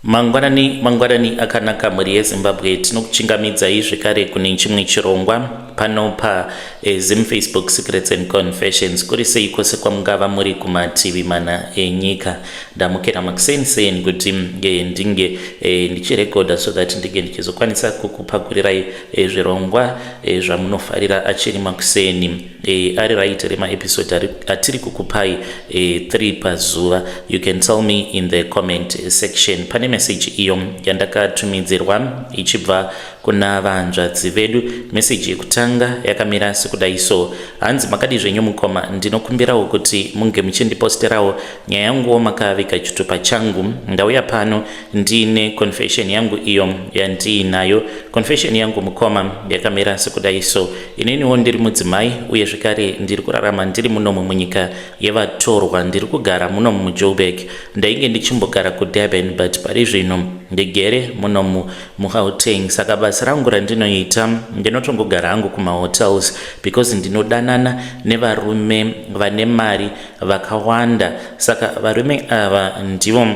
Mangwanani mangwanani akanaka mhuri yeZimbabwe, tinokuchingamidzai zvekare kune chimwe chirongwa pano pa eh, Zim Facebook Secrets and Confessions. Kuri sei kwose kwamungava muri kumativi mana enyika. Ndamukira makuseni seni kuti eh, ndinge eh, ndichirekodha so that ndinge ndichizokwanisa kukupakurirai zvirongwa zvamunofarira achiri makuseni. E, ari right remaepisode atiri kukupai e, 3 pazuva. You can tell me in the comment section. Pane message iyo yandakatumidzirwa ichibva kuna vanzvadzi vedu. Message yekutanga yakamira sekudai so: hanzi, "Makadi zvenyu mukoma? Ndinokumbirawo kuti munge muchindiposterawo nyaya yanguwo makaviga chitupa changu. Ndauya pano ndine confession yangu iyo yandiinayo. Confession yangu mukoma yakamira sekudai so: ininiwo ndiri mudzimai, uye zvekare ndiri kurarama ndiri munomu munyika yevatorwa. Ndiri kugara munomu muJoburg. Ndainge ndichimbogara kuDurban, but pari zvino ndigere munomu muGauteng. Saka basa rangu randinoita, ndinotongogara hangu kumahotels because ndinodanana nevarume vane mari vakawanda. Saka varume ava ndivo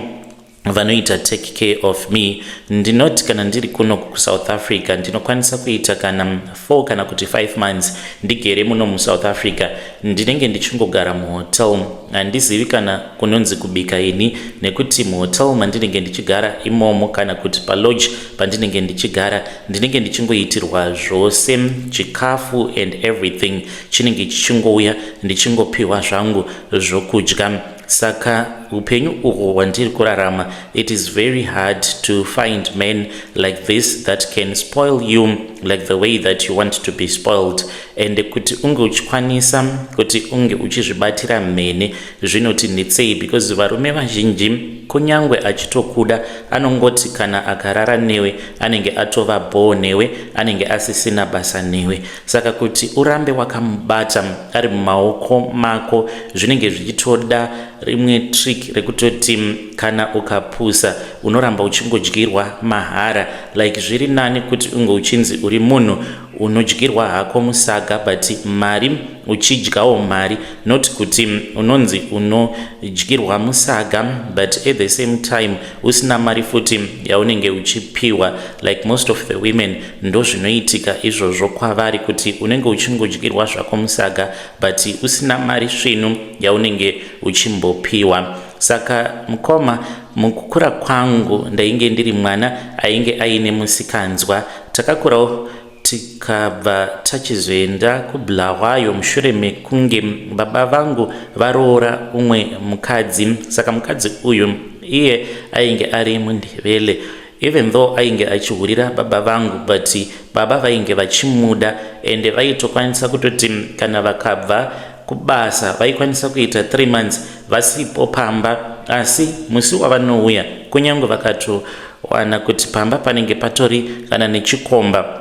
vanoita take care of me. Ndinoti kana ndiri kuno kuSouth Africa, ndinokwanisa kuita kana 4 kana kuti 5 months ndigere muno muSouth Africa, ndinenge ndichingogara muhotel. Handizivi kana kunonzi kubika ini, nekuti muhotel mandinenge ndichigara imomo, kana kuti palodge pandinenge ndichigara, ndinenge ndichingoitirwa zvose, chikafu and everything chinenge chichingouya, ndichingopiwa zvangu zvokudya. Saka upenyu uhwu hwandiri kurarama, it is very hard to find men like this that can spoil you like the way that you want to be spoiled, and kuti unge uchikwanisa kuti unge uchizvibatira mhene zvinoti netsei, because varume vazhinji, kunyange achitokuda, anongoti kana akarara newe anenge atova bhoo newe, anenge asisina basa newe. Saka kuti urambe wakamubata ari mumaoko mako zvinenge zvichitoda rimwe trick rekutoti kana ukapusa unoramba uchingodyirwa mahara. Like zviri nani kuti unge uchinzi uri munhu unodyirwa hako musaga, but mari uchidyawo mari, not kuti unonzi unodyirwa musaga but at the same time usina mari futi yaunenge uchipiwa. Like most of the women ndo zvinoitika izvozvo kwavari, kuti unenge uchingodyirwa zvako musaga but usina mari svinu yaunenge uchimbopiwa. Saka mukoma, mukukura kwangu ndainge ndiri mwana ainge aine musikanzwa. Takakurawo tikabva tachizoenda kuBulawayo mushure mekunge baba vangu varoora umwe mukadzi. Saka mukadzi uyu iye ainge ari muNdebele. Even though ainge achihurira baba vangu, but baba vainge vachimuda, ende vaitokwanisa kutoti kana vakabva kubasa vaikwanisa kuita 3 months vasipo pamba, asi musi wavanouya, kunyange vakatowana kuti pamba panenge patori kana nechikomba,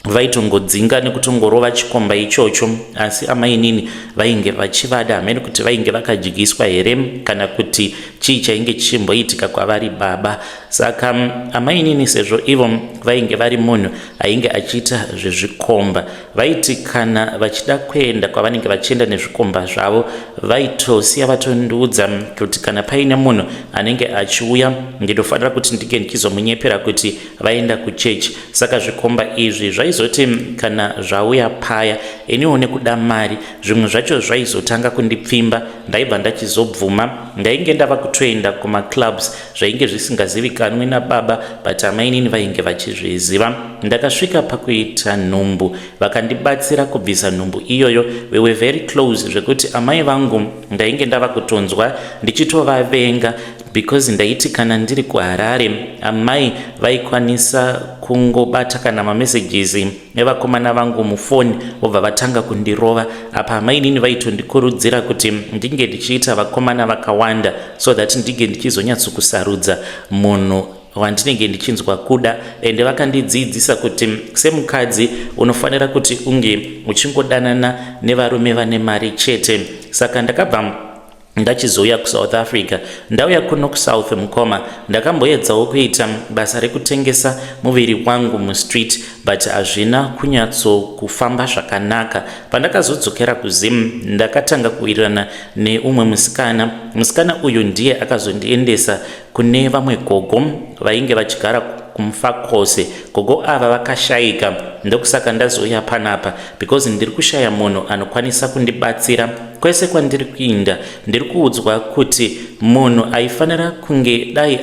vaitongodzinga nekutongorova chikomba ichocho. Asi amainini vainge vachivada. Hamene kuti vainge vakadyiswa here kana kuti chii chainge chichimboitika kwavari baba. Saka amainini, sezvo ivo vainge vari munhu ainge achiita zvezvikomba, vaiti kana vachida kuenda kwavanenge vachienda nezvikomba zvavo, vaitosiya vatondiudza kuti kana paine munhu anenge achiuya, ndinofanira kuti ndinge ndichizomunyepera kuti vaenda kuchechi. Saka zvikomba izvi zvaizoti kana zvauya paya, iniwo nekuda mari, zvimwe zvacho zvaizotanga kundipfimba, ndaibva ndachizobvuma. Ndainge ndava kutoenda kumaclubs zvainge zvisingazivikanwi nababa, but amainini vainge vachizviziva. Ndakasvika pakuita nhumbu, vakandibatsira kubvisa nhumbu iyoyo. We were very close, zvekuti amai vangu ndainge ndava kutonzwa ndichitovavenga, because ndaiti kana ndiri kuHarare, amai vaikwanisa kungobata kana mamessages evakomana vangu mufoni, vobva vatanga kundirova. Apa amainini vaitondikurudzira kuti ndinge ndichiita vakomana vakawanda so that ndinge ndichizonyatsokusarudza munhu wandinenge ndichinzwa kuda. Ende vakandidzidzisa kuti semukadzi unofanira kuti unge uchingodanana nevarume vane mari chete. Saka ndakabva Ndachizouya kuSouth Africa. Ndauya kuno kuSouth mukoma, ndakamboedzawo kuita basa rekutengesa muviri wangu mustreet but hazvina kunyatsokufamba zvakanaka. Pandakazodzokera kuZim ndakatanga kuwirirana neumwe musikana. Musikana uyu ndiye akazondiendesa kune vamwe gogo vainge vachigara kuMufakose. Gogo ava vakashaika ndokusaka ndazouya panapa because ndiri kushaya munhu anokwanisa kundibatsira. Kwese kwandiri kuinda ndiri kuudzwa kuti munhu aifanira kunge dai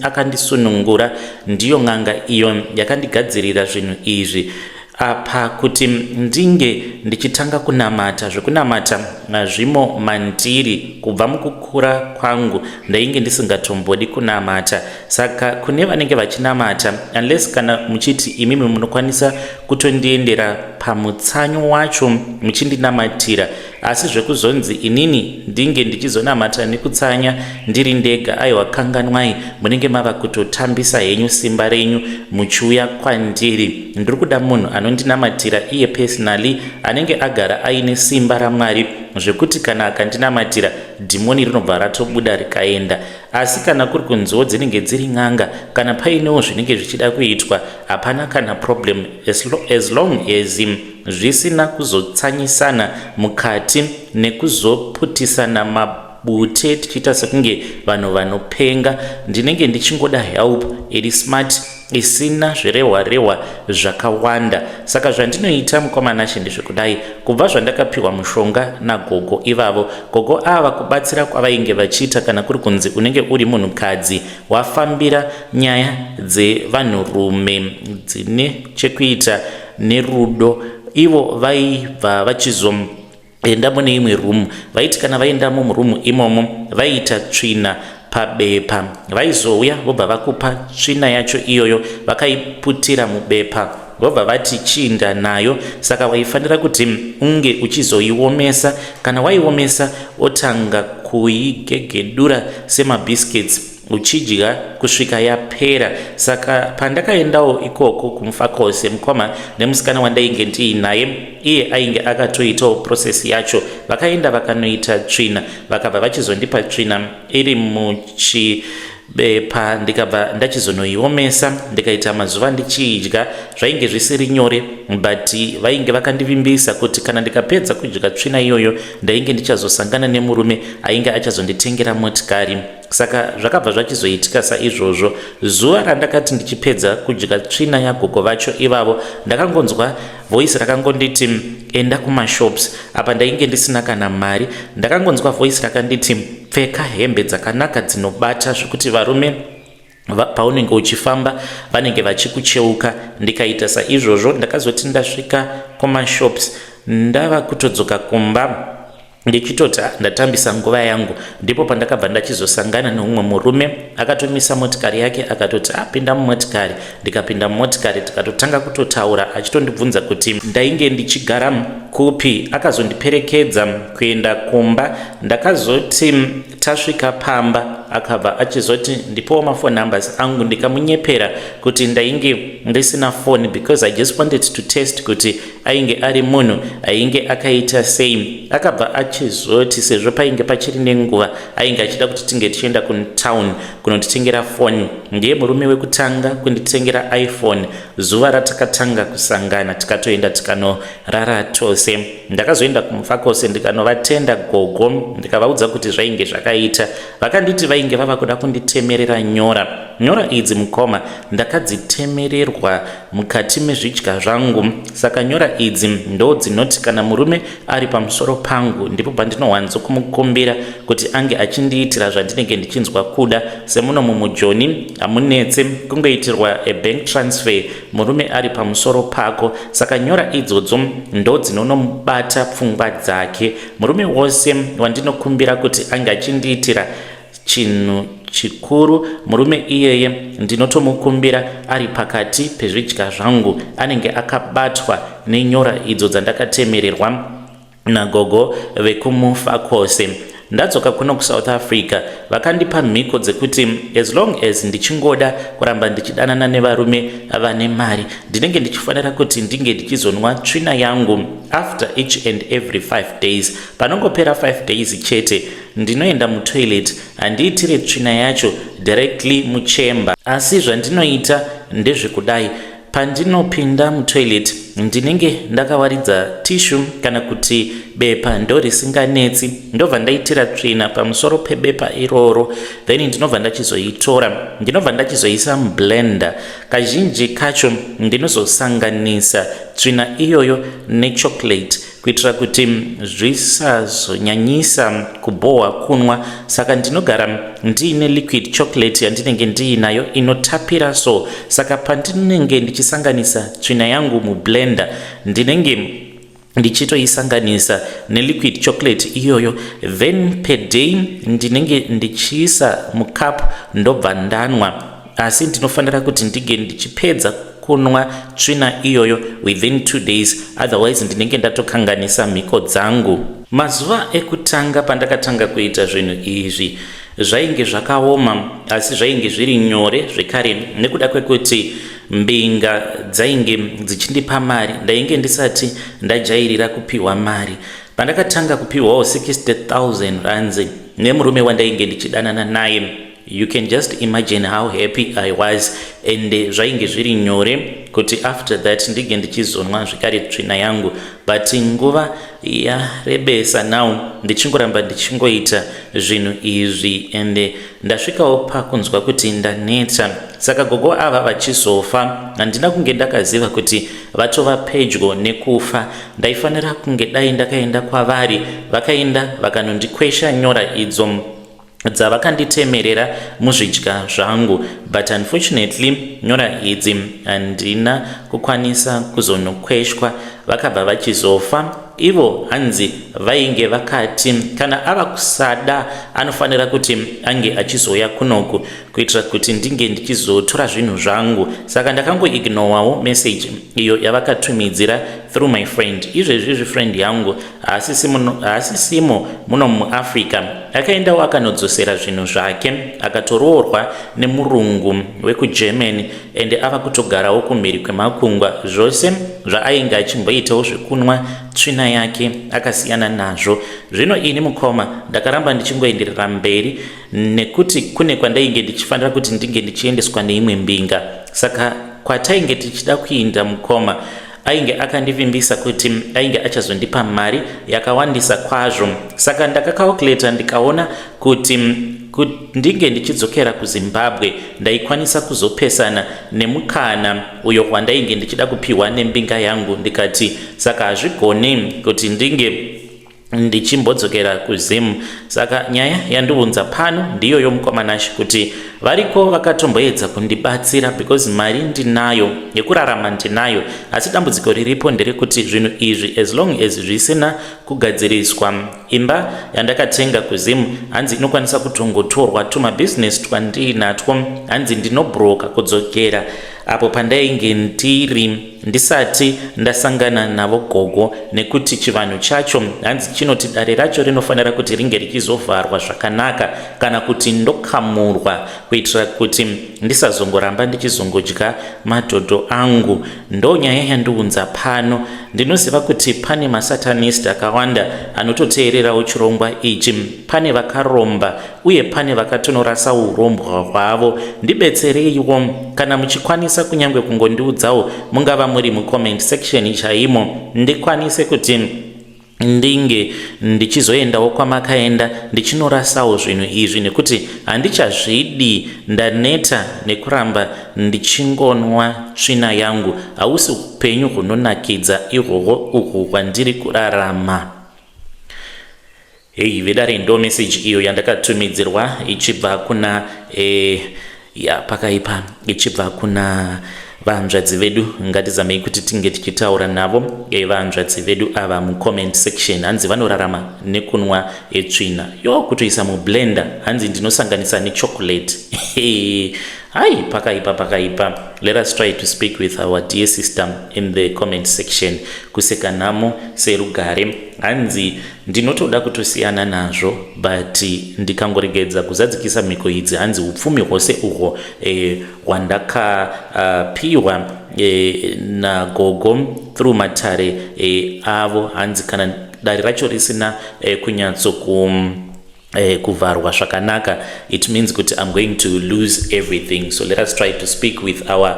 akandisunungura ndiyo n'anga iyo yakandigadzirira zvinhu izvi. Apa kuti ndinge ndichitanga kunamata zvekunamata hazvimo mandiri kubva mukukura kwangu ndainge ndisingatombodi kunamata saka kune vanenge vachinamata unless kana muchiti imimi munokwanisa kutondiendera pamutsanyo wacho muchindinamatira asi zvekuzonzi inini ndinge ndichizonamata nekutsanya ndiri ndega aiwa kanganwai munenge mava kutotambisa henyu simba renyu muchiuya kwandiri ndiri kuda munhu anondinamatira iye personally anenge agara aine simba ramwari zvekuti kana akandinamatira dhimoni rinobva ratobuda rikaenda asi kana kuri kunziwo dzinenge dziri n'anga kana painewo zvinenge zvichida kuitwa hapana kana problem as long as zvisina kuzotsanyisana mukati nekuzoputisana mabute tichiita sekunge vanhu vanopenga ndinenge ndichingoda help iri smart isina zvirehwa rehwa zvakawanda saka zvandinoita mukomanashe ndezvekudai kubva zvandakapiwa mushonga nagogo ivavo gogo ava kubatsira kwavainge vachiita kana kuri kunzi unenge uri munhukadzi wafambira nyaya dzevanhurume dzine chekuita nerudo ivo vaibva vachizo enda mune imwe rumu vaiti kana vaendamo murumu imomo vaiita tsvina pabepa vaizouya vobva vakupa tsvina yacho iyoyo vakaiputira mubepa vobva vati chiinda nayo saka waifanira kuti unge uchizoiomesa kana waiomesa otanga kuigegedura semabiscuits uchidya kusvika yapera saka pandakaendawo ikoko kumufakose mukoma nemusikana wandainge ndiinaye iye ainge akatoitawo process yacho vakaenda vakanoita tsvina vakabva vachizondipa tsvina iri muchibepa ndikabva ndachizonoiomesa ndikaita mazuva ndichiidya zvainge zvisiri nyore but vainge vakandivimbisa kuti kana ndikapedza kudya tsvina iyoyo ndainge ndichazosangana nemurume ainge achazonditengera motikari Saka zvakabva zvachizoitika saizvozvo. Zuva randakati ndichipedza kudya tsvina yagogo vacho ivavo, ndakangonzwa voice rakangonditi enda kumashops. Apa ndainge ndisina kana mari. Ndakangonzwa voice rakanditi pfeka hembe dzakanaka dzinobata zvekuti varume paunenge uchifamba vanenge vachikucheuka. Ndikaita saizvozvo, ndakazoti ndasvika kumashops ndava kutodzoka kumba Ndichitoti ah, ndatambisa nguva yangu ndipo pandakabva ndachizosangana neumwe murume akatomisa motikari yake akatoti apinda ah, mumotikari ndikapinda mumotikari tikatotanga kutotaura achitondibvunza kuti ndainge ndichigara kupi akazondiperekedza kuenda kumba ndakazoti tasvika pamba akabva achizoti ndipowo mafone numbers angu ndikamunyepera kuti ndainge ndisina foni because I just wanted to test kuti ainge ari munhu ainge akaita sei akabva achizoti sezvo painge pachiri nenguva ainge achida kuti tinge tichienda kutown kunonditengera foni ndiye murume wekutanga kunditengera iphone zuva ratakatanga kusangana tikatoenda tikanorara tose ndakazoenda kumufakose ndikanovatenda gogo ndikavaudza kuti zvainge zvakaita vakanditi vainge vava kuda kunditemerera nyora nyora idzi mukoma ndakadzitemererwa mukati mezvidya zvangu saka nyora idzi ndo dzinoti kana murume ari pamusoro pangu ndipo pandinowanzo kumukumbira kuti ange achindiitira zvandinenge ndichinzwa kuda semuno mumujoni hamunetse kungoitirwa a bank transfer murume ari pamusoro pako saka nyora idzodzo ndo dzinonomubata pfungwa dzake murume wose wandinokumbira kuti ange achindiitira Chinhu chikuru murume iyeye ndinotomukumbira ari pakati pezvidya zvangu anenge akabatwa nenyora idzo dzandakatemererwa nagogo vekumufa kwose. Ndadzoka kuno kuSouth Africa, vakandipa mhiko dzekuti as long as ndichingoda kuramba ndichidanana nevarume vane mari, ndinenge ndichifanira kuti ndinge ndichizonwa tsvina yangu after each and every 5 days. Panongopera 5 days chete, ndinoenda mutoilet. Handiitire tsvina yacho directly muchemba, asi zvandinoita ndezvekudai: pandinopinda mutoilet, ndinenge ndakawaridza tissue kana kuti bepa ndo risinganetsi, ndobva ndaitira tsvina pamusoro pebepa iroro. Then ndinobva ndachizoitora, ndinobva ndachizoisa mublender. Kazhinji kacho ndinozosanganisa tsvina iyoyo nechocolate kuitira kuti zvisazonyanyisa kubhohwa kunwa. Saka ndinogara ndiine liquid chocolate yandinenge ndiinayo inotapira. So saka pandinenge ndichisanganisa tsvina yangu mublender, ndinenge ndichitoisanganisa neliquid chocolate iyoyo. Then per day ndinenge ndichiisa mucup, ndobva ndanwa. Asi ndinofanira kuti ndinge ndichipedza kunwa tsvina iyoyo within 2 days, otherwise ndinenge ndatokanganisa mhiko dzangu. Mazuva ekutanga pandakatanga kuita zvinhu izvi, zvainge zvakaoma, asi zvainge zviri nyore zvekare nekuda kwekuti mbinga dzainge dzichindipa mari. Ndainge ndisati ndajairira kupiwa mari. Pandakatanga kupiwawo 60 000 rands nemurume wandainge ndichidanana naye, you can just imagine how happy I was. And zvainge zviri nyore kuti after that ndinge ndichizonwa zvekare tsvina yangu. But nguva yarebesa now ndichingoramba ndichingoita zvinhu izvi, and ndasvikawo pakunzwa kuti ndaneta. Saka gogo ava vachizofa, handina kunge ndakaziva kuti vatova pedyo nekufa. Ndaifanira kunge dai ndakaenda kwavari, vakaenda vakanondikwesha nyora idzo dzavakanditemerera muzvidya zvangu. But unfortunately nyora idzi handina kukwanisa kuzonokweshwa, vakabva vachizofa ivo. Hanzi vainge vakati kana ava kusada, anofanira kuti ange achizouya kunoku kuitira kuti ndinge ndichizotora zvinhu zvangu. Saka ndakangoignowawo message iyo yavakatumidzira through my friend. Izvezvizvi friend yangu haasisimo muno muAfrica. Akaendawo akanodzosera zvinhu zvake, akatoroorwa nemurungu wekuGermany and ava kutogarawo kumhiri kwemakungwa. Zvose zvaainge achimboitawo zvekunwa tsvina yake akasiyana nazvo zvino. Ini mukoma ndakaramba ndichingoenderera mberi nekuti kune kwandainge ndichifanira kuti ndinge ndichiendeswa neimwe mbinga. Saka kwatainge tichida kuinda, mukoma, ainge akandivimbisa kuti ainge achazondipa mari yakawandisa kwazvo. Saka ndakacalculata, ndikaona kuti ndinge ndichidzokera kuZimbabwe ndaikwanisa kuzopesana nemukana uyo wandainge ndichida kupiwa nembinga yangu. Ndikati saka hazvigoni kuti ndinge ndichimbodzokera kuZim. Saka nyaya yandiunza pano ndiyoyo, mukoma Nashe, kuti variko vakatomboedza kundibatsira, because mari ndinayo yekurarama, ndinayo, asi dambudziko riripo nderekuti zvinhu izvi, as long as zvisina kugadziriswa, imba yandakatenga kuZim hanzi inokwanisa kutongotorwa, tumabhizinesi twandiinatwo hanzi ndinobroka kudzokera apo pandainge ndiri ndisati ndasangana navo gogo, nekuti chivanhu chacho hanzi chinoti dare racho rinofanira kuti ringe richizovharwa zvakanaka kana kuti ndokamurwa kuitira kuti ndisazongoramba ndichizongodya madhodho angu. Ndo nyaya yandiunza pano. Ndinoziva kuti pane masatanist akawanda anototeererawo chirongwa ichi, pane vakaromba uye pane vakatonorasa urombwa hwavo. Ndibetsereiwo kana muchikwanisa, kunyange kungondiudzawo, mungava muri mucomment section chaimo, ndikwanise kuti ndinge ndichizoendawo kwamakaenda ndichinorasawo zvinhu izvi, nekuti handichazvidi. Ndaneta nekuramba ndichingonwa tsvina yangu. Hausi upenyu hunonakidza ihwohwo uhwu hwandiri kurarama. Hei vedare, ndo meseji iyo yandakatumidzirwa ichibva kuna ya pakaipa. Ichibva kuna vahanzvadzi vedu, ngatizamei kuti tinge tichitaura navo vahanzvadzi vedu ava mucomment section. Hanzi vanorarama nekunwa etsvina yo kutoisa mublender. Hanzi ndinosanganisa nechocolate. Hai, pakaipa, pakaipa. Let us try to speak with our dear sister in the comment section. Kuseka nhamo serugare. Hanzi ndinotoda kutosiyana nazvo, but ndikangoregedza kuzadzikisa mhiko idzi, hanzi upfumi hwose uhwo hwandakapiwa nagogo through matare avo, hanzi kana dare racho risina kunyatsoku kuvharwa zvakanaka, it means kuti I'm going to lose everything. So let us try to speak with our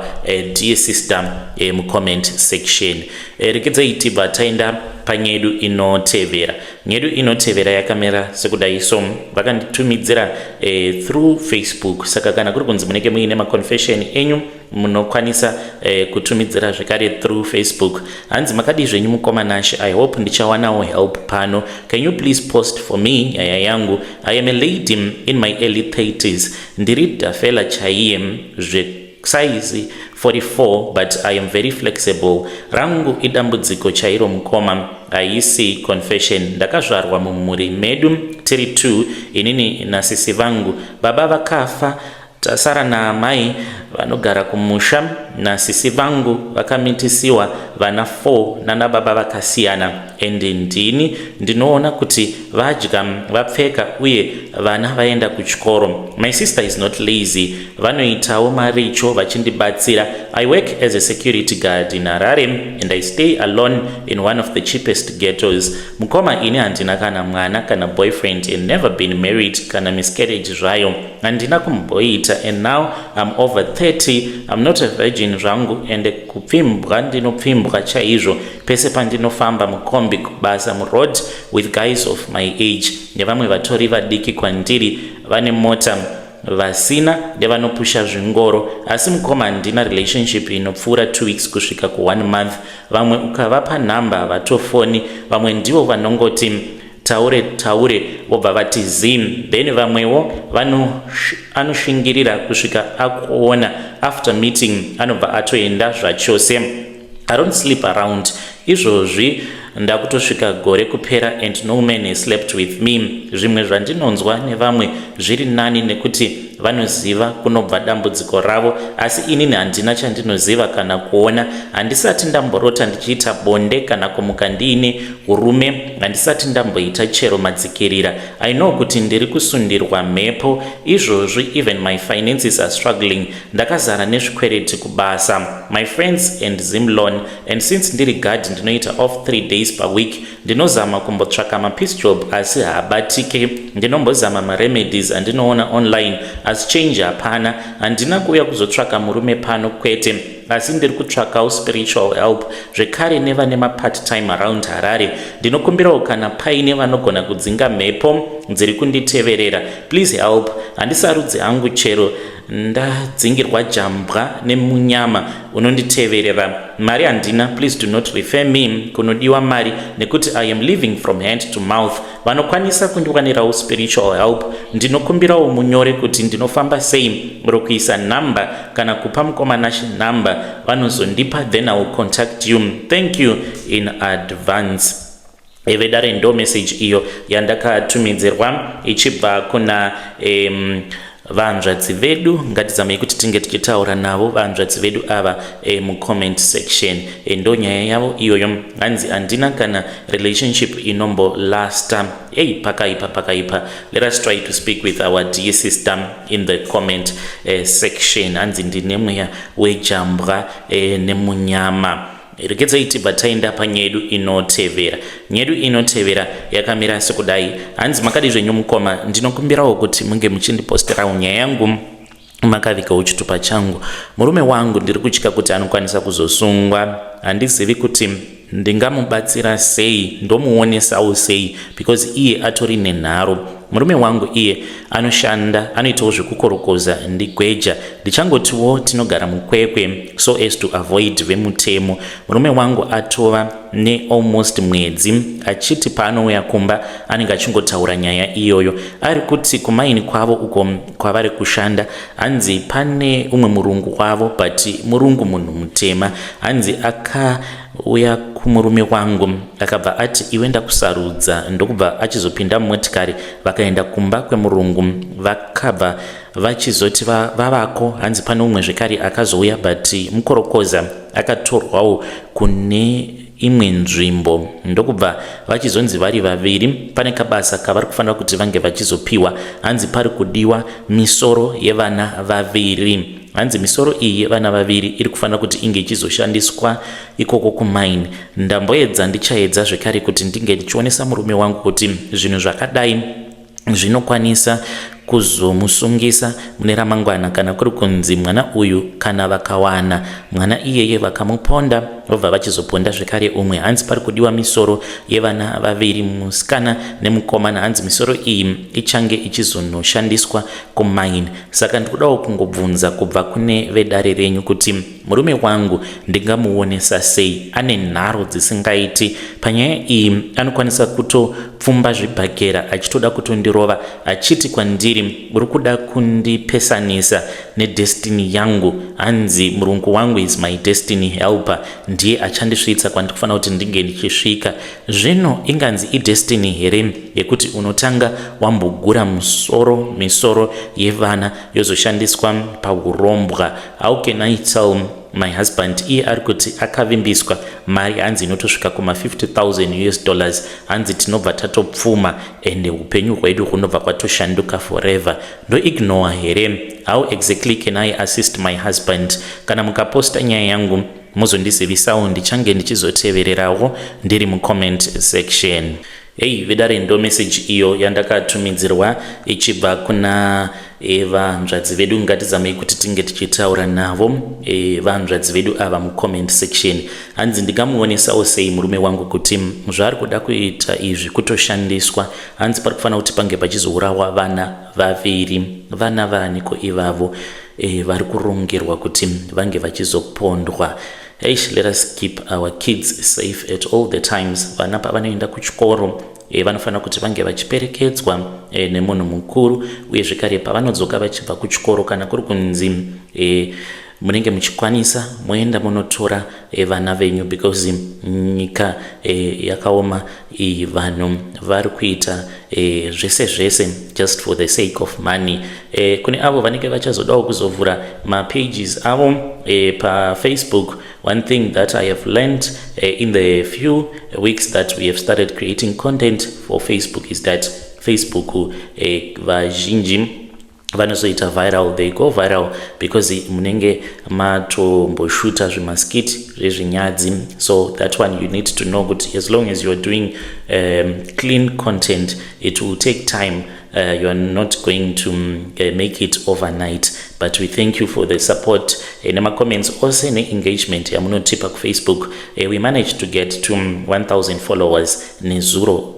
dear sister mucomment section. Rekedzai tibva taenda panyedu inotevera. Nyedu inotevera yakamira sekudai. So vakanditumidzira through Facebook. Saka kana kuri kunzi munenge muine maconfession enyu, munokwanisa kutumidzira zvekare through Facebook. Hanzi, "Makadii zvenyu mukoma Nashe? I hope ndichawanawo help pano. Can you please post for me nyaya yangu? I am a lady in my early 30s. Ndiri dhafela chaiye zvesize 44, but I am very flexible. Rangu idambudziko chairo mukoma, haisi confession. Ndakazvarwa mumhuri medu tiri 2, inini nasisi vangu. Baba vakafa, tasara naamai vanogara kumusha nasisi vangu. Vakamitisiwa vana 4 nana baba vakasiyana, and ndini ndinoona kuti vadya, vapfeka uye vana vaenda kuchikoro. My sister is not lazy, vanoitawo maricho vachindibatsira. I work as a security guard in Harare and I stay alone in one of the cheapest ghettos. Mukoma, ini handina kana mwana kana boyfriend and never been married. Kana miscarriage zvayo handina kumboita, and now I'm over 30. I'm not a virgin zvangu, and kupfimbwa ndinopfimbwa chaizvo pese pandinofamba, mukombi, kubasa, muroad, with guys of my age nevamwe vatori vadiki kwandiri, vane mota, vasina nevanopusha zvingoro. Asi mukoma, handina relationship inopfuura 2 weeks kusvika ku1 month. Vamwe ukavapa nhamba havatofoni, vamwe ndivo vanongoti taure taure vobva vati zim. Then vamwewo anoshingirira kusvika akuona. After meeting anobva atoenda zvachose. I don't sleep around. Izvozvi ndakutosvika gore kupera and no man has slept with me. Zvimwe zvandinonzwa nevamwe zviri nani nekuti vanoziva kunobva dambudziko ravo, asi inini handina chandinoziva kana kuona. Handisati ndamborota ndichiita bonde kana kumuka ndiine urume. Handisati ndamboita chero madzikirira. I know kuti ndiri kusundirwa mhepo. Izvozvi even my finances are struggling. Ndakazara nezvikwereti kubasa, my friends and Zimloan, and since ndiri guard ndinoita off 3 days per week. Ndinozama kumbotsvaka mapiece job asi haabatike. Ndinombozama maremedies andinoona online, asi change hapana. Handina kuuya kuzotsvaka murume pano, kwete, asi ndiri kutsvakawo spiritual help zvekare nevane mapart time around Harare. Ndinokumbirawo kana paine vanogona kudzinga mhepo dziri kunditeverera. Please help. Handisarudzi hangu chero ndadzingirwa jambwa nemunyama unonditeverera. Mari handina. Please do not refer me kunodiwa mari nekuti I am living from hand to mouth. Vanokwanisa kundiwanirawo spiritual help, ndinokumbirawo munyore kuti ndinofamba sei, rokuisa nhamba kana kupa mukoma Nashe nhamba vanozondipa, then I will contact you. Thank you in advance." Vedare, ndo message iyo yandakatumidzirwa ichibva kuna vanzvadzi vedu. Ngatizamei kuti tinge tichitaura navo vanzvadzi vedu ava mucomment section. Ndo nyaya yavo iyoyo. Hanzi handina kana relationship inombolasta. Ei, pakaipa, pakaipa. Let us try to speak with our dear sister in the comment section. Hanzi ndine mweya wejambwa nemunyama. Regedzai tibva taenda panyedu inotevera. Nyedu inotevera yakamira sekudai. Hanzi, "Makadi zvenyu mukoma? Ndinokumbirawo kuti munge muchindiposterawo nyaya yangu makavigawo chitupa changu. Murume wangu ndiri kutya kuti anokwanisa kuzosungwa. Handizivi kuti ndingamubatsira sei, ndomuonesawo sei, because iye atori nenharo. Murume wangu iye anoshanda, anoitawo zvekukorokoza, ndigweja. Ndichangotiwo tinogara muKwekwe so as to avoid vemutemo. Murume wangu atova nealmost mwedzi achiti paanouya kumba anenge achingotaura nyaya iyoyo. Ari kuti kumaini kwavo uko kwavari kushanda, hanzi pane umwe murungu wavo, but murungu munhu mutema. Hanzi akauya kumurume wangu akabva ati, "Iwe ndakusarudza." Ndokubva achizopinda mumotikari, vakaenda kumba kwemurungu. Vakabva vachizoti vavako, hanzi pane umwe zvekare akazouya, but mukorokoza, akatorwawo kune imwe nzvimbo. Ndokubva vachizonzi vari vaviri pane kabasa kavari kufanira kuti vange vachizopiwa. Hanzi pari kudiwa misoro yevana vaviri. Hanzi misoro iyi yevana vaviri iri kufanira kuti inge ichizoshandiswa ikoko kumaini. Ndamboedza, ndichaedza zvekare kuti ndinge ndichionesa murume wangu kuti zvinhu zvakadai zvinokwanisa kuzomusungisa mune ramangwana, kana kuri kunzi mwana uyu, kana vakawana mwana iyeye vakamuponda, vobva vachizoponda zvekare umwe. Hanzi pari kudiwa misoro yevana vaviri, musikana nemukomana. Hanzi misoro iyi ichange ichizonoshandiswa kumaini. Saka ndikudawo kungobvunza kubva kune vedare renyu kuti murume wangu ndingamuonesa sei? Ane nharo dzisingaiti panyaya iyi. Anokwanisa kutopfumba zvibhakera achitoda kutondirova, achiti kwandiri, "Uri kuda kundipesanisa nedestiny yangu." Hanzi murungu wangu is my destiny helper, ndiye achandisvitsa kwandikufanira kuti ndinge ndichisvika. Zvino inganzi idestiny here yekuti unotanga wambogura musoro, misoro yevana yozoshandiswa paurombwa? How can I tell my husband? Iye ari kuti akavimbiswa mari, hanzi inotosvika kuma50 000 US dollars. Hanzi tinobva tatopfuma ende upenyu hwedu hunobva kwatoshanduka forever. Ndoignore here? How exactly can I assist my husband? Kana mukaposta nyaya yangu muzondizivisawo, ndichange ndichizotevererawo ndiri mucomment section. Hei vedare, ndo message iyo yandakatumidzirwa ichibva kuna vanzvadzi vedu. Ngatizamei kuti tinge tichitaura navo vanzvadzi vedu ava mucomment section. Hanzi ndingamuonesawo sei murume wangu kuti zvaari kuda kuita izvi kutoshandiswa? Hanzi pari kufanira kuti pange pachizourawa vana vaviri. Vana vaniko ivavo vari kurongerwa kuti vange vachizopondwa? Eish, let us keep our kids safe at all the times. Vana pavanoenda kuchikoro vanofanira kuti vange vachiperekedzwa nemunhu mukuru, uye zvekare pavanodzoka vachibva kuchikoro, kana kuri kunzi munenge muchikwanisa, moenda munotora vana venyu, because nyika yakaoma iyi. Vanhu vari kuita zvese zvese just for the sake of money. Kune avo vanenge vachazodawo kuzovhura mapages avo paFacebook, one thing that I have learned in the few weeks that we have started creating content for Facebook is that Facebook, vazhinji vanozoita viral, they go viral because munenge matomboshuta zvimaskit zvezvinyadzi. So that one you need to know kuti as long as you are doing clean content, it will take time. You are not going to make it overnight, but we thank you for the support nemacomments ose neengagement yamunotipa kuFacebook. We managed to get to 1000 followers nezuro.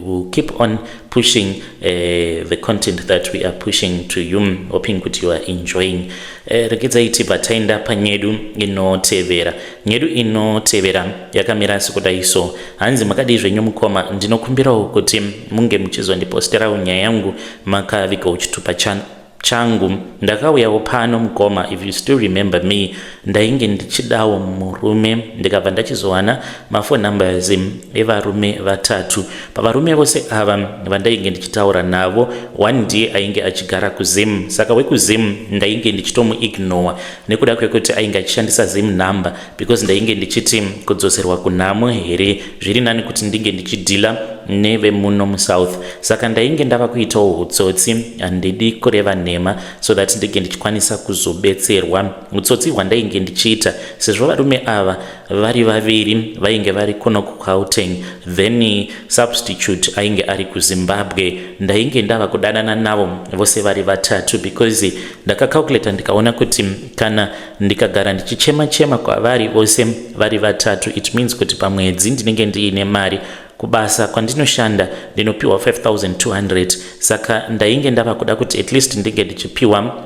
We'll keep on pushing the content that we are pushing to you, hoping kuti you are enjoying. Regedzai tibva taenda panyedu inotevera. Nyedu inotevera yakamira sekudai so. Hanzi, "Makadii zvenyu mukoma? Ndinokumbirawo kuti munge muchizondiposterawo nyaya yangu makavigawo chitupa changu. Ndakauyawo pano mukoma, if you still remember me. Ndainge ndichidawo murume, ndikabva ndachizowana maphone numbers evarume vatatu. Pavarume vose ava vandainge ndichitaura navo, one ndiye ainge achigara kuZim. Saka wekuZim ndainge ndichitomuignore nekuda kwekuti ainge achishandisa Zim number, because ndainge ndichiti kudzoserwa kunhamo here? Zviri nani kuti ndinge ndichidhila nevemuno muSouth. Saka ndainge ndava kuitawo utsotsi, handidi kureva nhema, so that ndinge ndichikwanisa kuzobetserwa. Utsotsi hwandainge ndichiita, sezvo varume ava vari vaviri vainge vari kuno kuGauteng, then substitute ainge ari kuZimbabwe, ndainge ndava kudanana navo vose vari vatatu, because ndakacalculata ndikaona kuti kana ndikagara ndichichema chema kwavari vose vari vatatu, it means kuti pamwedzi ndinenge ndiine mari. Kubasa kwandinoshanda ndinopiwa 5200, saka ndainge ndava kuda kuti at least ndinge ndichipiwa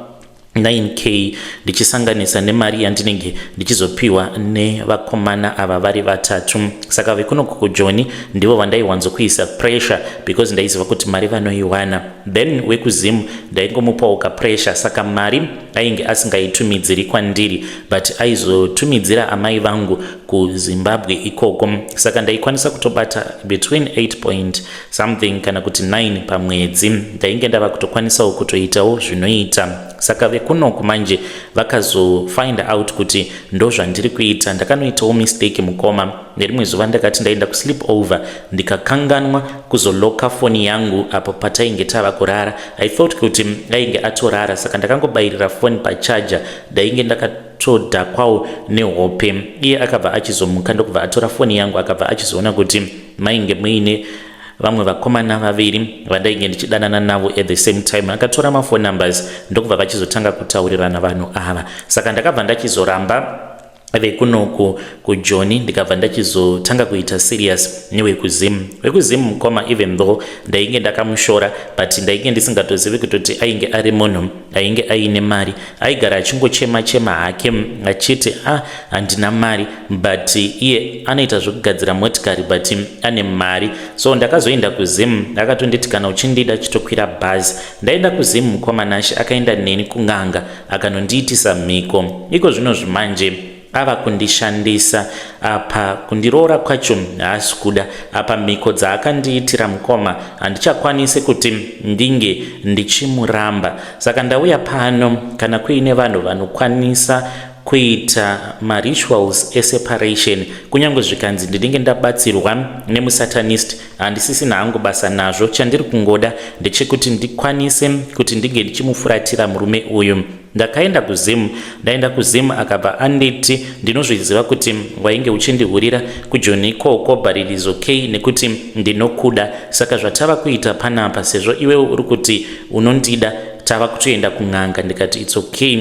9k ndichisanganisa nemari yandinenge ndichizopiwa nevakomana ava vari vatatu. Saka vekunoku kuJoni ndivo vandaiwanzokuisa pressure because ndaiziva kuti mari vanoiwana. Then wekuZim ndaingomupawo kapressure, saka mari ainge asingaitumidziri kwandiri but aizotumidzira amai vangu kuZimbabwe ikoko. Saka ndaikwanisa kutobata between 8 point something kana kuti 9 pamwedzi. Ndainge ndava kutokwanisawo kutoitawo zvinoita. Saka vekunoku manje vakazofind out kuti ndo zvandiri kuita. Ndakanoitawo mistake, mukoma. Nerimwe zuva ndakati ndaenda kusleep over, ndikakanganwa kuzoloka foni yangu apo patainge tava kurara. I thought kuti ainge atorara, saka ndakangobayirira foni pacharger. Ndainge ndakatodhakwawo nehope. Iye akabva achizomuka, ndokubva atora foni yangu, akabva achizoona kuti mainge muine vamwe vakomana vaviri vandainge ndichidanana navo at the same time. Akatora maphone numbers, ndokubva vachizotanga kutaurirana vanhu ava. Saka ndakabva ndachizoramba vekunoku kuJoni, ndikabva ndachizotanga kuita serious newekuZim. WekuZim, mukoma, even though ndainge ndakamushora, but ndainge ndisingatozivi kutoti ainge ari munhu ainge aine mari. Aigara achingochema chema hake achiti, "Ah, handina mari," but iye anoita zvekugadzira motikari, but ane mari. So ndakazoenda kuZim, akatonditi, "Kana uchindida, chitokwira bhazi." Ndaenda kuZim, mukoma Nashe, akaenda neni kun'anga, akanondiitisa mhiko. Iko zvino zvimanje ava kundishandisa. Apa kundiroora kwacho haasi kuda. Apa mhiko dzaakandiitira, mukoma, handichakwanisi kuti ndinge ndichimuramba. Saka ndauya pano, kana kuine vanhu vanokwanisa kuita marituals eseparation, kunyange zvikanzi ndinenge ndabatsirwa nemusatanist, handisisina hangu basa nazvo. Chandiri kungoda ndechekuti ndikwanise kuti ndinge ndichimufuratira murume uyu. Ndakaenda kuZimu. Ndaenda kuZimu, akabva anditi, "Ndinozviziva kuti wainge uchindihurira kuJoni ikoko, but it is okay nekuti ndinokuda. Saka zvatava kuita panapa, sezvo iwewe uri kuti unondida, tava kutoenda kun'anga." Ndikati, "It's okay."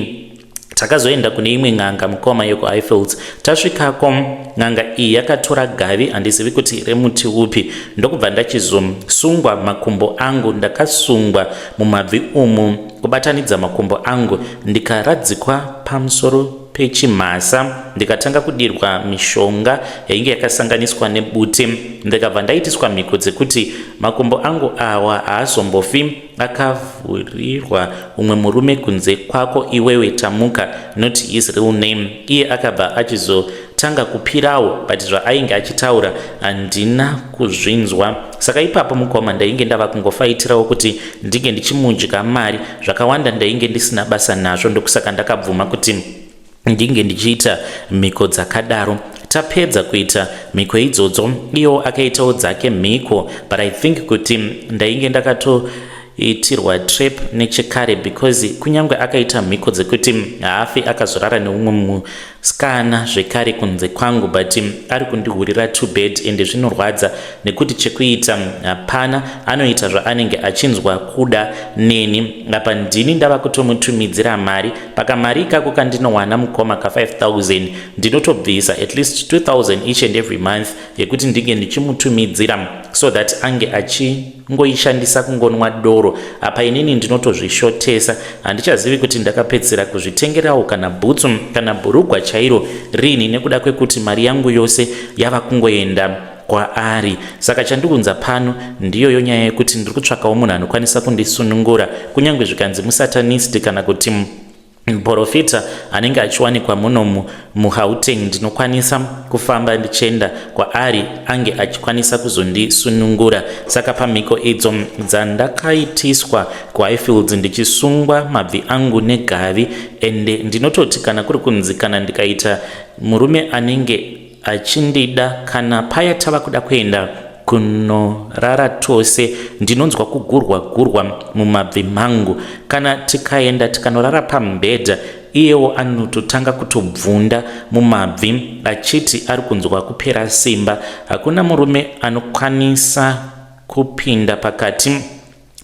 Takazoenda kune imwe n'anga, mukoma, yekuHighfields. Tasvikako, n'anga iyi yakatora gavi, handizivi kuti remuti upi, ndokubva ndachizosungwa makumbo angu. Ndakasungwa mumabvi umu, kubatanidza makumbo angu, ndikaradzikwa pamusoro pechimhasa, ndikatanga kudirwa mishonga yainge yakasanganiswa nebute. Ndikabva ndaitiswa mhiko dzekuti makumbo angu awa haazombofi akavhurirwa umwe murume kunze kwako iwewe, Tamuka, not his real name. Iye akabva achizotanga kupirawo, but zvaainge achitaura handina kuzvinzwa. Saka ipapo, mukoma, ndainge ndava kungofaitirawo kuti ndinge ndichimudya mari. Zvakawanda ndainge ndisina basa nazvo, ndokusaka ndakabvuma kuti ndinge ndichiita mhiko dzakadaro. Tapedza kuita mhiko idzodzo, iwo akaitawo dzake mhiko, but I think kuti ndainge ndakatoitirwa trap nechekare, because kunyange akaita mhiko dzekuti haafi akazorara neumwe musikana zvekare kunze kwangu, but ari kundihurira too bad, ende zvinorwadza nekuti chekuita hapana. Anoita zvaanenge achinzwa kuda neni. Apa ndini ndava kutomutumidzira mari. Pakamari ikako kandinowana, mukoma, ka5000, ndinotobvisa at least 2000 each and every month yekuti ndinge ndichimutumidzira so that ange achingoishandisa kungonwa doro. Apa inini ndinotozvishotesa. Handichazivi kuti ndakapedzisira kuzvitengerawo kana bhutsu kana bhurugwa chairo rini, nekuda kwekuti mari yangu yose yava kungoenda kwaari. Saka chandiunza pano ndiyoyo nyaya yekuti ndiri kutsvakawo munhu anokwanisa kundisunungura, kunyange zvikanzi musatanist kana kuti muprofita anenge achiwanikwa muno muGauteng, ndinokwanisa kufamba ndichienda kwaari, ange achikwanisa kuzondisunungura. Saka pamhiko idzo dzandakaitiswa kuHighfields, ndichisungwa mabvi angu negavi, ende ndinototi kana kuri kunzi kana ndikaita murume anenge achindida, kana paya tava kuda kuenda kunorara tose, ndinonzwa kugurwa gurwa mumabvi mangu. Kana tikaenda tikanorara pamubhedha, iyewo anototanga kutobvunda mumabvi achiti ari kunzwa kupera simba. Hakuna murume anokwanisa kupinda pakati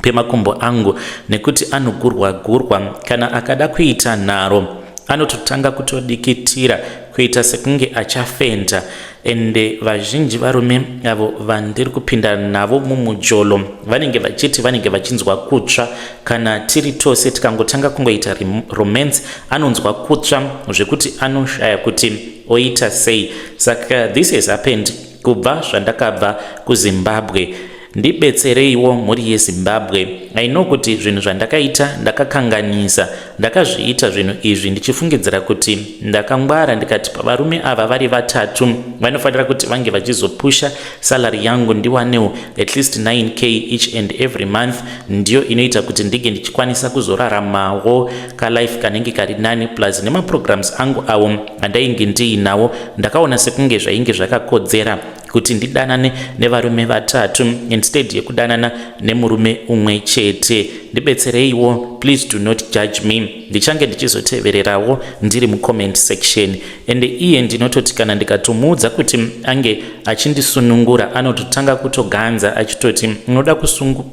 pemakumbo angu nekuti anogurwa gurwa. Kana akada kuita nharo, Anototanga kutodikitira kuita sekunge achafenda. Ende vazhinji varume avo vandiri kupinda navo mumujolo vanenge vachiti vanenge vachinzwa kutsva. Kana tiri tose tikangotanga kungoita romance, anonzwa kutsva zvekuti anoshaya kuti oita sei. Saka this has happened kubva zvandakabva kuZimbabwe. Ndibetsereiwo, mhuri yeZimbabwe. I know kuti zvinhu zvandakaita ndakakanganisa. Ndakazviita zvinhu izvi ndichifungidzira kuti ndakangwara, ndikati pavarume ava vari vatatu vanofanira kuti vange vachizopusha salary yangu, ndiwanewo at least 9K each and every month. Ndiyo inoita kuti ndinge ndichikwanisa kuzoraramawo kalife kanenge kari nani, plus nemaprograms angu awo andainge ndiinawo. Ndakaona sekunge zvainge zvakakodzera kuti ndidanane nevarume vatatu instead yekudanana nemurume umwe chete. Ndibetsereiwo, please do not judge me. Ndichange ndichizotevererawo ndiri mucomment section. Ende iye ndinototi kana ndikatomuudza kuti ange achindisunungura, anototanga kutoganza achitoti, "Unoda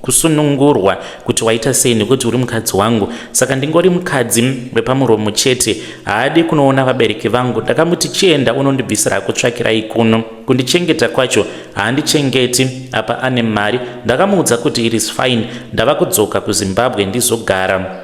kusunungurwa kuti waita sei, nekuti uri mukadzi wangu?" Saka ndingori mukadzi wepamuromo chete. Haadi kunoona vabereki vangu. Ndakamuti, "Chienda unondibvisira kutsvakirai kuno." Kundichengeta kwacho haandichengeti, apa ane mari. Ndakamuudza kuti it is fine, ndava kudzoka kuZimbabwe, ndizogara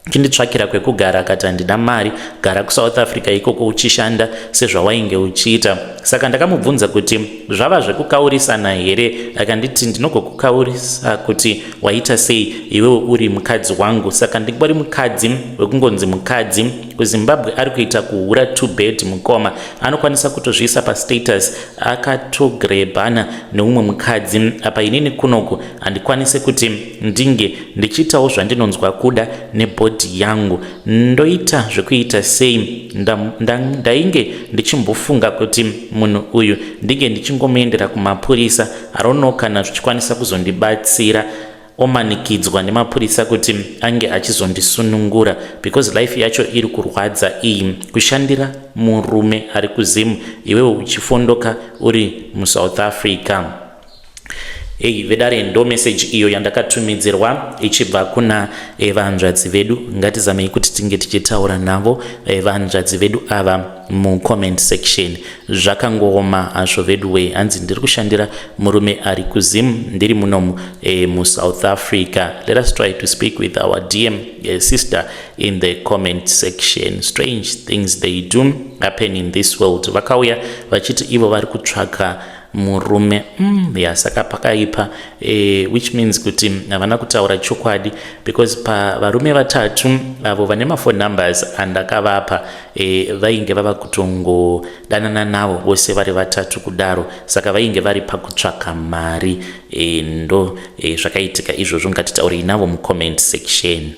chinditsvakira kwekugara. Akati, "Handina mari, gara kuSouth Africa ikoko uchishanda sezvawainge uchiita." Saka ndakamubvunza kuti zvava zvekukaurisana here. Akanditi, "Ndinogokukaurisa kuti waita sei iwewe uri mukadzi wangu?" Saka ndingori mukadzi wekungonzi mukadzi. KuZimbabwe ari kuita kuhura too bad, mukoma. Anokwanisa kutozviisa pastatus akatogrebhana neumwe mukadzi. Apa inini kunoku handikwanisi kuti ndinge ndichiitawo zvandinonzwa kuda nebody yangu. Ndoita zvekuita sei? Ndainge ndichimbofunga kuti munhu uyu ndinge ndichingomuendera kumapurisa. Arono kana zvichikwanisa kuzondibatsira, omanikidzwa nemapurisa kuti ange achizondisunungura, because life yacho iri kurwadza iyi, kushandira murume ari kuZimu, iwewe uchifondoka uri muSouth Africa. Ei vedare, ndo message iyo yandakatumidzirwa ichibva kuna vanzvadzi vedu. Ngatizamei kuti tinge tichitaura navo vanzvadzi vedu ava mucomment section. Zvakangooma hazvo vedu we. Hanzi ndiri kushandira murume ari kuZim, ndiri munomu muSouth Africa. Let us try to speak with our dm sister in the comment section. Strange things, they do happen in this world. Vakauya vachiti ivo vari kutsvaka murume. Ya, saka pakaipa, which means kuti havana kutaura chokwadi, because pavarume vatatu avo vane maphone numbers andakavapa, vainge vava kutongodanana navo vose vari vatatu kudaro. Saka vainge vari pakutsvaka mari. Ndo zvakaitika izvozvo. Ngatitaurei navo mucomment section.